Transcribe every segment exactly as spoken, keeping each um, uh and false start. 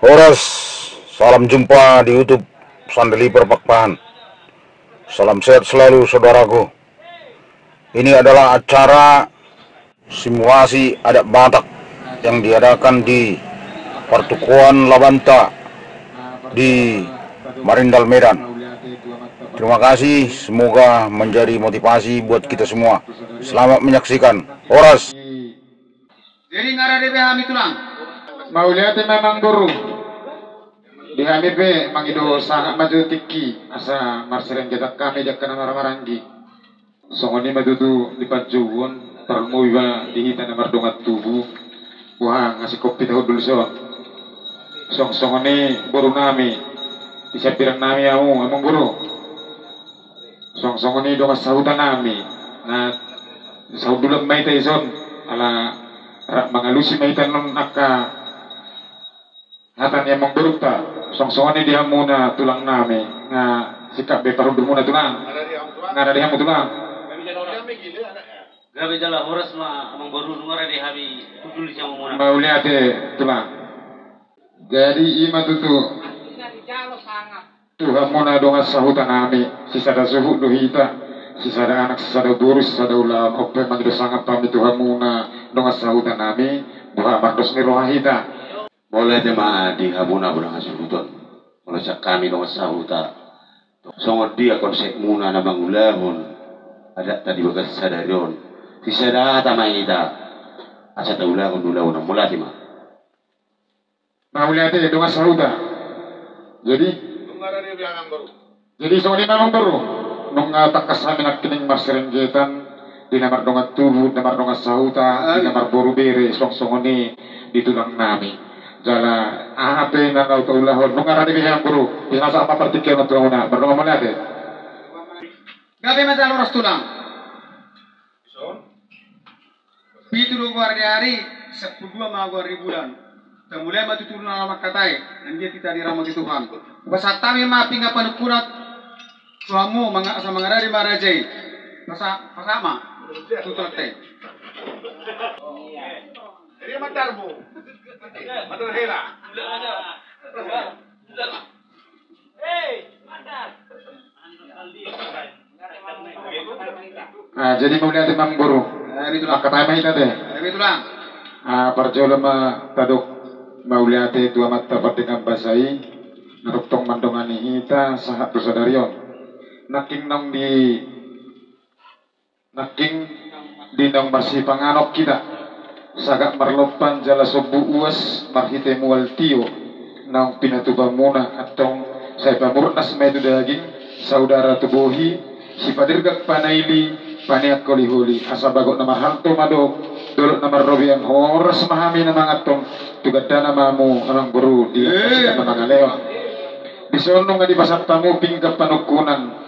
Horas, salam jumpa di YouTube Sandeliver Pakpahan. Salam sehat selalu, saudaraku. Ini adalah acara simulasi adat Batak yang diadakan di Partukuan Labanta di Marindal, Medan. Terima kasih, semoga menjadi motivasi buat kita semua. Selamat menyaksikan. Horas. Jadi nga rade be hami tulang. Mauliate ma amangboru. Di hami pe mangido sahat ma jo tingki asa marsirenggetan hami di angka na marhahamaranggi. Songon i ma tutu di panjouon, parmuiba di hita na mardongan tubu. Boha nga singkop hita hundul son. Song songon i boru nami, di sampiran nami hamu amangboru. Song songon i dongan sahuta nami, na sahundulan ma hita dison, ala rap mangalusi ma hita non angka hata ni amangborunta. Song songon i di hamuna tulang nami, nga singkop be parhundulmuna tulang. Nga rade hamu tulang. Gabe jala horas ma amangboru, nunga rade hami hundul di hamuna. Mauliate tulang. Jadi i ma tutu. Tu hamuna dongan sahuta nami, sisada suhut do hita, sisada anak, sisada boru, sisada ulaon. On pe mangido sangap hami tu hamuna dongan sahuta nami, boha mardos ni roha hita. Mauliate ma di hamuna boru hasuhuton. Molo sian hami dongan sahuta, songon dia konsepmuna na mangulahon adatta di bagasan sadari on, sisada hata ma hita asa taulahon ulaon on. Mauliate ma. Mauliate dongan sahuta. Jadi? Jadi songon i ma amangboru. Nunga tangkas hami nangkining marsirenggetan di na mardongan tubu, na mardongan sahuta, di na marboru bere, song songon i di tulang nami. Jala aha pe na laho taulahon, nunga rade be amangboru. Di na sahat ma partingkian on tu hamuna. Mardongan mauliate. Gabe ma jala horas tulang. Pitu do goar ni ari, sampulu dua ma goar ni bulan. Tamulai ma tutu na laho mangkatai, anggiat hita diramoti Tuhan. Hupasahat hami ma pinggan panungkunan tu hamu, manga-, asa mangarade ma raja i. Pasa-, pasahat ma. Tutu ate. Jadi mandar, Bu. Mandar hela. Ah, jadi mauliate ma amangboru. Mangkatai ma hita te. Ah, parjolo ma tadok mauliate tu Amanta Pardenggan Basa i, na tongtong mandongani hita sahat tu sadari on. Nangking naung di Nangking di naung marsipanganon hita, sagat marlompan jala sombu uas marhite mual tio, naung pinatupamuna antong sai pamurnas ma i tu daging, saudara tu bohi, sipadirgak panaili, paneang holiholi, asa bagot na marhalto ma dohot dolok na marrobean. Horas ma hami na mangan antong, tu gandana ma hamu amangboru di angka sian na mangalehon. Dison nunga dipasahat hamu pinggan panungkunan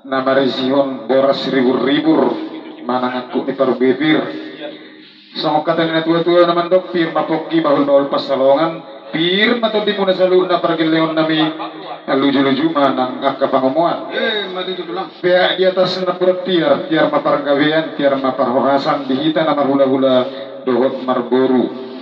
na marisihon boras ribur-ribur manang angkup ni parbue pir. Songon hata ni na tua-tua na mandok, pir ma pongki, bahul-bahul pansalongan. Pir ma tondimuna saluhutna, pargellengon nami, luju-luju ma nang angka pangomoan. Peak di atas napuran tiar, tiar ma pargabean, tiar ma parhorasan di hita na marhula-hula dohot marboru.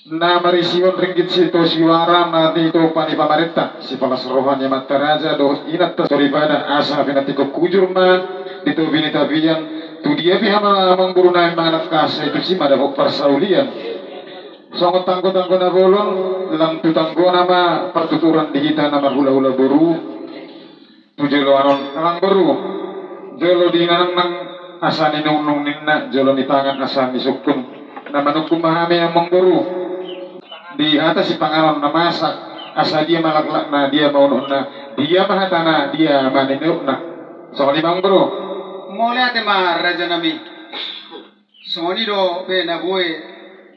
Na marisihon ringgit sitio suara na nitopa ni pamarenta, sipalas roha ni amanta raja dohot inanta soripada, asa pinantikhon hujur ma di topi ni tapian, tu dia pe hamu amangboru nami mangalangka, sai tusi ma dapot parsaulian. Songon tanggo-tanggo na bolon, lam tu tanggona ma partuturan di hita na marhula-hula boru. Tu joloan on, amangboru, jolo di nangnang asa ninungnung ninna, jolo ni tangan asa nisungkun. Na manungkun ma hami amangboru di hata sipanganon na masak, asa dia ma laklakna, dia ma unokna, dia ma hatana, dia ma niniupna. Songon i ma amangboru. Mauliate ma raja nami. Songon i dope na boi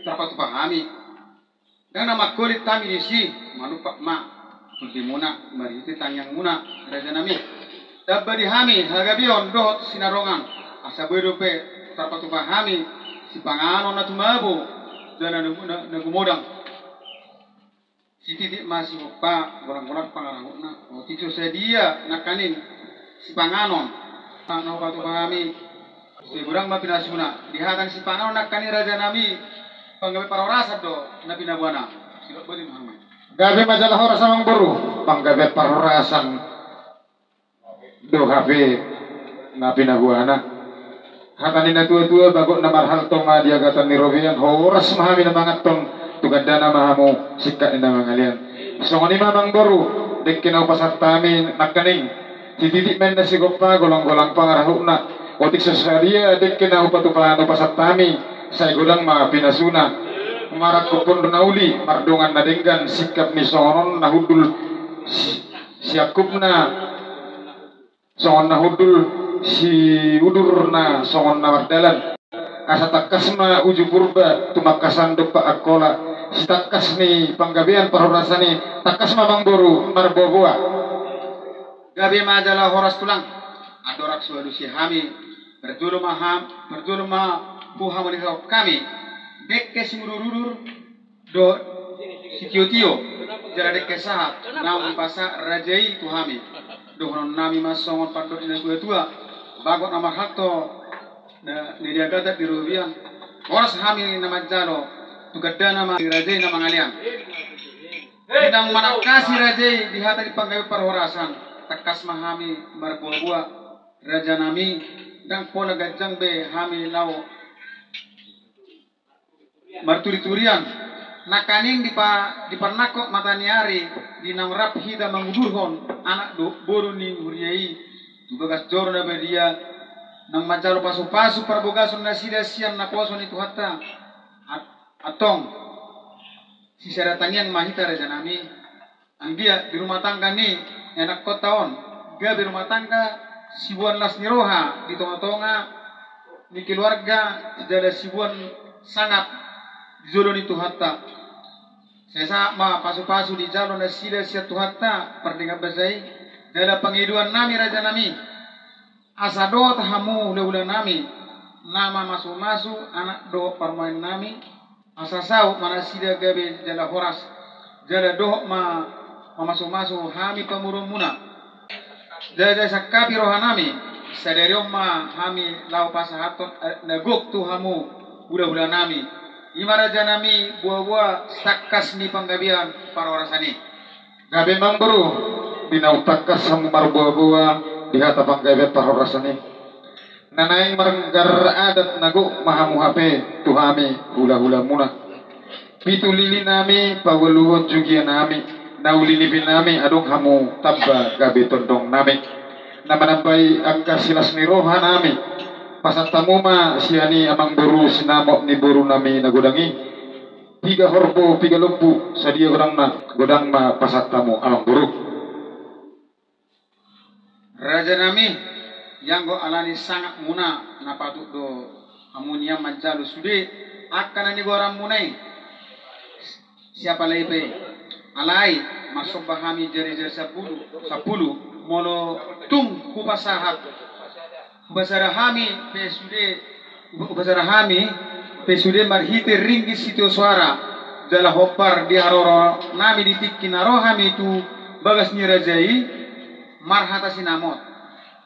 tarpatupa hami. Ndang na mangkolit hami disi, manumpak ma tondimuna marhite tangiangmuna, raja nami. Tamba di hami hagabeon dohot sinarongan, asa boi dope tarpatupa hami sipanganon na tumabo jala na, na, na gumodang. Sititi ma sihompa, godang-godang pangarahutna. Otik so sadia nangkaning sipanganon na hupatupa hami. Sai godang ma pinasuna. Di hata ni sipanganon nangkaning, raja nami, panggabean parhorasan do na pinaboana. Gabe ma jala horas amang boru, panggabean parhorasan do hape na pinaboana. Hata ni na tua-tua, bagot na marhalto ma di agatan ni robean, horas ma hami na manganhon, tu gandana ma hamu singkat ni na mangalean. Songon i ma amang boru, dengke na hupasahat hami nangkaning. Sititi ma inna sigompa, golang-golang pangarahutna. Otik so sadia dengke na hupatupa, na hupasahat hami, sai godang ma pinasuna. Marangkup on do na uli, mardongan na denggan, singkat ni songon on na hundul si-, siangkupna, songon na hundul siudurna, songon na mardalan. Asa tangkas ma uju Purba, tumangkasan dompak Angkola, sitangkas ni panggabean parhorasan i, tangkas ma amang boru marboa-boa. Gabe ma jala horas tulang. Andorang so alusi hami, parjolo ma ham-, parjolo ma huhamulihon hami dengke simudur-udur dohot sitio-tio jala dengke sahat naung dipasahat raja i tu hami. Dohonon nami ma songon pandok ni na tua-tua, bagot na marhalto na, na di agatan ni robean, horas hami na manjalo, tu gandana ma raja i na mangalean. Di naung manangkasi raja i di hata ni panggabean parhorasan, tangkas ma hami marboa-boa, raja nami, ndang pola ganjang be hami laho marturi-turian. Nangkaning dipa-, diparnangkok mata ni ari, di naung rap hita mangudurhon anak dohot boru ni huria i tu bagas joro na badia, naung manjalo pasu-pasu parbagason nasida sian naposo ni Tuhanta. At-, antong, sisada tangiang ma hita raja nami. Anggiat di rumah tangga ni anakkonta on, gabe rumah tangga siboan las ni roha di tonga-tonga ni keluarga, jala siboan sangap di jolo ni Tuhanta. Sai sahat ma pasu-pasu dijalo nasida sian Tuhanta pardenggan basa i. Jala pangidoan nami raja nami, asa dohot hamu hula-hula nami na mamasu-masu anak dohot parumaen nami, asa saut ma nasida gabe jala horas, jala dohot ma mamasu-masu hami pamoruonmuna. Jala sangkapi roha nami, sadari on ma hami laho pasahathon, eh, na gok tu hamu hula-hula nami. I ma raja nami boa-boa tangkas ni panggabean parhorasan i. Gabe ma amang boru, di naung tangkas hamu marboa-boa di hata panggabean parhorasan i. Na naeng maranggar adat na gok ma hamu hape tu hami hula-hulamuna. Pitu lili nami paualuhon jugia nami, na uli nipi nami adong hamu tamba gabe tondong nami. Na manambai angka silas ni roha nami, pasahat hamu ma sian i amang boru sinamot ni boru nami na godang i. Piga horbo, piga lombu, sadia godangna, godang ma pasahat hamu amang boru. Raja nami, ianggo alani sangapmuna na patut do hamu nian manjalo sude angka na nigoaranmuna i. Siapa lagi pe? Alai marsomba hami jari-jari sampulu, sampulu, molo tung hupasahat. Hupasada hami pe sude, hupasada hami pe sude marhite ringgit sitio soara, jala hombar di haroro nami di tingki na ro hami tu bagas ni raja i, marhata sinamot.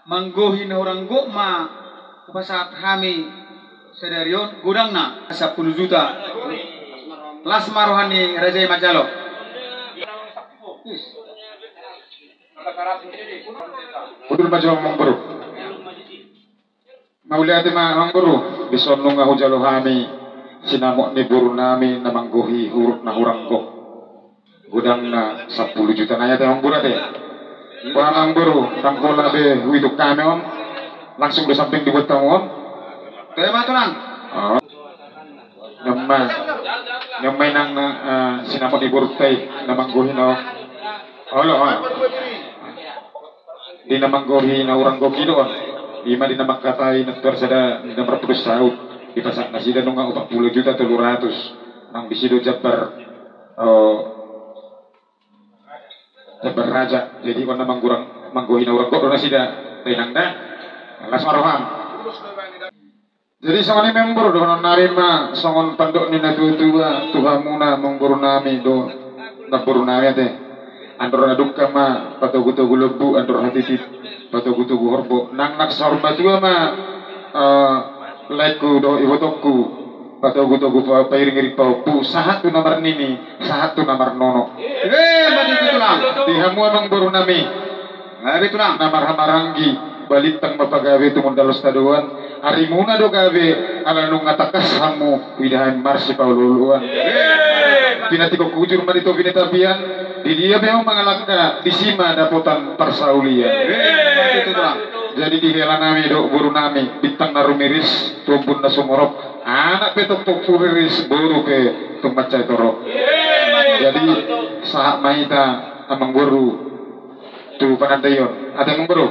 Manggohi na hurang gok ma hupasahat hami sadari on, godangna sampulu juta. Las ma roha ni raja i manjalo. Hundul ma jo amang boru. Mauliate ma amang boru, dison nunga hujalo hami sinamot ni boru nami na manggohi hurang, na hurang gok. Godangna sampulu juta nai ate amang boru ate. Boha amang boru, ndang pola be huitung hami on. Langsung do samping dibuat hamu on. Toe ma tulang. Oh. Nion ma, nion ma inang na, eh, sinamot ni borunta i na manggohi na. Olo, oh. Di na manggohi na hurang gok i do on. I ma di na mangkatai na tuar sada, di na marpudun saut. Dipasahat nasida nunga opat pulu juta tolu ratus. Nang disi do jambar, oh, jambar raja. Jadi on na manggurang, manggohi na hurang gok do nasida. Tenang da. Las ma roham. Jadi songon i ma amang boru, dohonon nami ma songon pandok ni na tua-tua tu hamuna amang boru nami dohot namboru nami ate. Andor adungka ma patogu-togu lombu, andor hatiti patogu-togu horbo. Nang na saur matua ma, eh, laengku dohot ibotongku. Patogu-togu, pairing-iring pahompu, sahat tu na marnini, sahat tu na marnono. Di hamu amangboru nami, na marhamaranggi, balintang ma pagabe tumundalhon tadoan. Arimuna do gabe ala nunga tangkas hamu huida hami marsipaolo-oloan. Pinantikhon hujur ma di topi ni tapian, di dia pe hamu mangalangka, disi ma dapotan parsaulian. Jadi di hela nami dohot boru nami, bintang na rumiris, tu ombun na sumorop, anak pe tongtong tu riris, boru pe tung mansai torop. Jadi sahat ma hita amangboru tu panandaion. Ate amangboru.